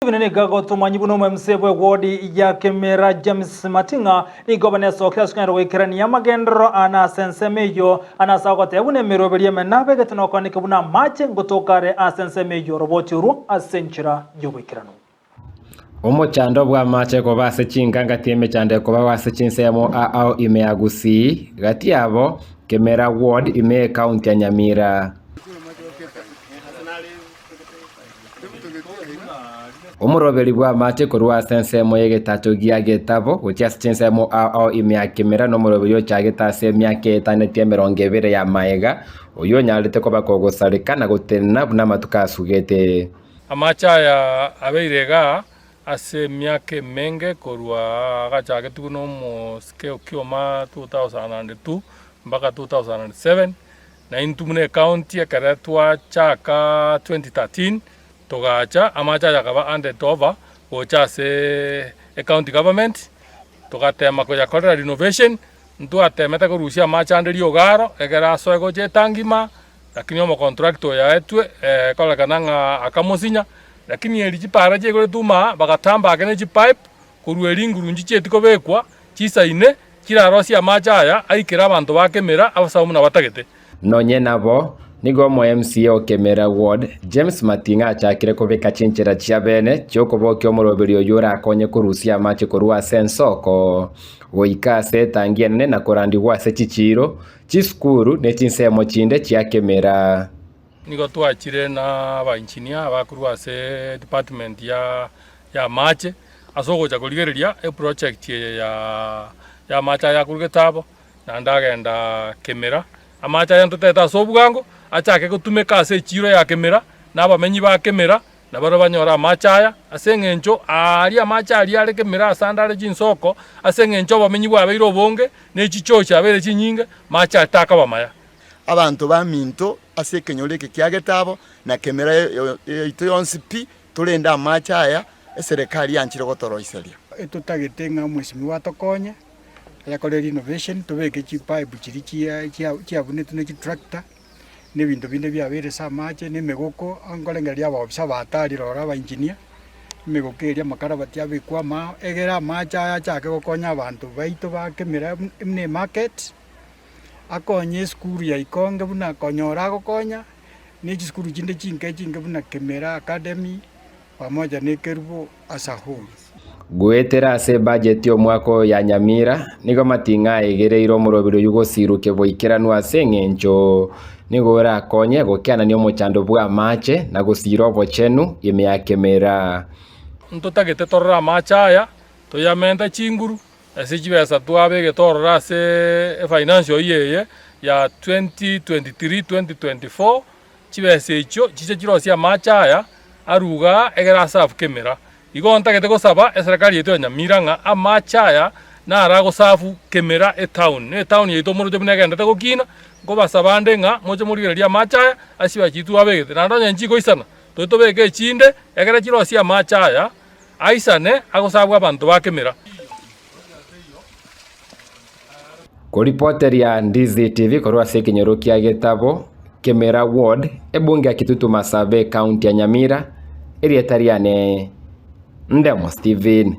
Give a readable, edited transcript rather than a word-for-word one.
Stephen nigo agotomanywa buna omo-MC bw'ewodi ya Kemera James Mating'a nigo banesokia ase okonyara goikerania amagenderero aa na ase ensemo eyio aa ase agoteba buna emeroberi emene nabegete na okoaneka buna amache ngotoka are ase ensemo eyio oroboti orwo ase enchera y'oboikeranu. Omochando bw'amache koba ase chinka ngati emechando ekobao ase chinsemo ao ime ya Gusii, gati yabo Kemera Ward ime y'Ecounty ya Nyamira. Omoroberi bw'amache korwa ase ensemo y'egetacho gia getabo gochia ase chinsemo ao ao ime ya kemera nomoroberi ochagete ase emiaka eetaneti emerongo ebere y'amaega, oyio onyarete koba kogosareka na gotenena buna amatuko asugete. Amache aya abeire igaa ase emiaka emenge korwa agachagetigwe na omosike Okioma 2002 mpaka 2007. Na intwe buna ecounty ekere twachaka 2013 togacha amache aya akaba handed over gocha ase ecounty government, togatema koyakorera renovation, ntwatemete korusia amache ande riogaro egere asoe gocha etangi ime, lakini omocontractor oyo aetwe ekorekana ng'a akamosinya, lakini eri chipara chiaikoretwe ime bagatamba ake ne chipipe Korwa erio inguru nchichieti kobekwa chisaine, chirarosie amache aya aikere abanto ba Kemera abasabe buna batagete. Nonye nabo, nigo omo MCA o Kemera Ward, James Mating'a achakire kobeka chinchera chia bene chiokobokia omoroberi oyio orakonye korusia amache korwa ase ensoko goika ase etangi enene na korandigwa ase chichiiro, chisukuru ne chinsemo chinde chia Kemera. Nigo twachire na abaengineer abakorwa ase department ya y'amache ase ogocha korigereria eproject eye ya y'amache aya akorwa getabo naende agenda kemera. Amache aya ntotete ase obwango achake gotumeka ase echiro ya kemera na abamenyi ba kemera nabarabwo banyore amache aya ase eng'encho aaria amache aria are kemera ase ande are chinsoko ase eng'encho obomenyi bwabeire obonge ne chichoo chiabeire chinyinge mache aya takaba maya. Abanto baminto ase ekenyoro eke kia getabo na kemera yaito yonsi pi Torende amache aya eserekari yanchire gotoroiseria. Etotagete ng'a omwesimigwa atokonye, ayakore renovation, tobeke chipipe chiria chia chiabunetwe ne chitractor, na ebinto binde biabeire ase amache, na emegoko, nkorengereria abaofisa abatari roro aba engineer, emegoko eria amakarabati abekwe ama egere amache aya achake gokonya abanto baito ba kemera buna emarket, akonye esukuru ya Ikonge buna konyora agokonya. ne chisukuru chinde chinke chinke buna Kemera Academy pamoja ne Kerubo as a whole. Goetera ase ebajeti y'omwaka oyo ya Nyamira, nigo Mating'a aegereire omoroberi oyio gosirukia boikeranu ase eng'encho nigo orakonye gokianania omochando bw'amache na gosiira obochenu ime ya Kemera. Ntotagete torore amache aya, toyamente chinguru, Ase chibesa twabegete ororo ase efinancial year eye ya 2023-2024, chibesa echio chiche chirosie amache aya arwe igaa egere aserve kemera. Igo ntagete gosaba eserekari yaito ya Nyamira ng'a amache aya naro agoserve kemera etown, na etown yaito moroche buna egenderete gokina, nkobasaba ande ng'a moche morigererie amache aya ase chibesa chiria twabegete. Naende onye nchikoisana, toche tobeke echinde egere chirosie amache aya. Aisane agosabwa abanto ba kemera. Koripoteria Ndizi TV korwa ase ekenyoro kia Getabo, Kemera Ward, ebunge ya Kitutu Masabe, Ekaunti ya Nyamira, erieta riane Ndemo Stephen.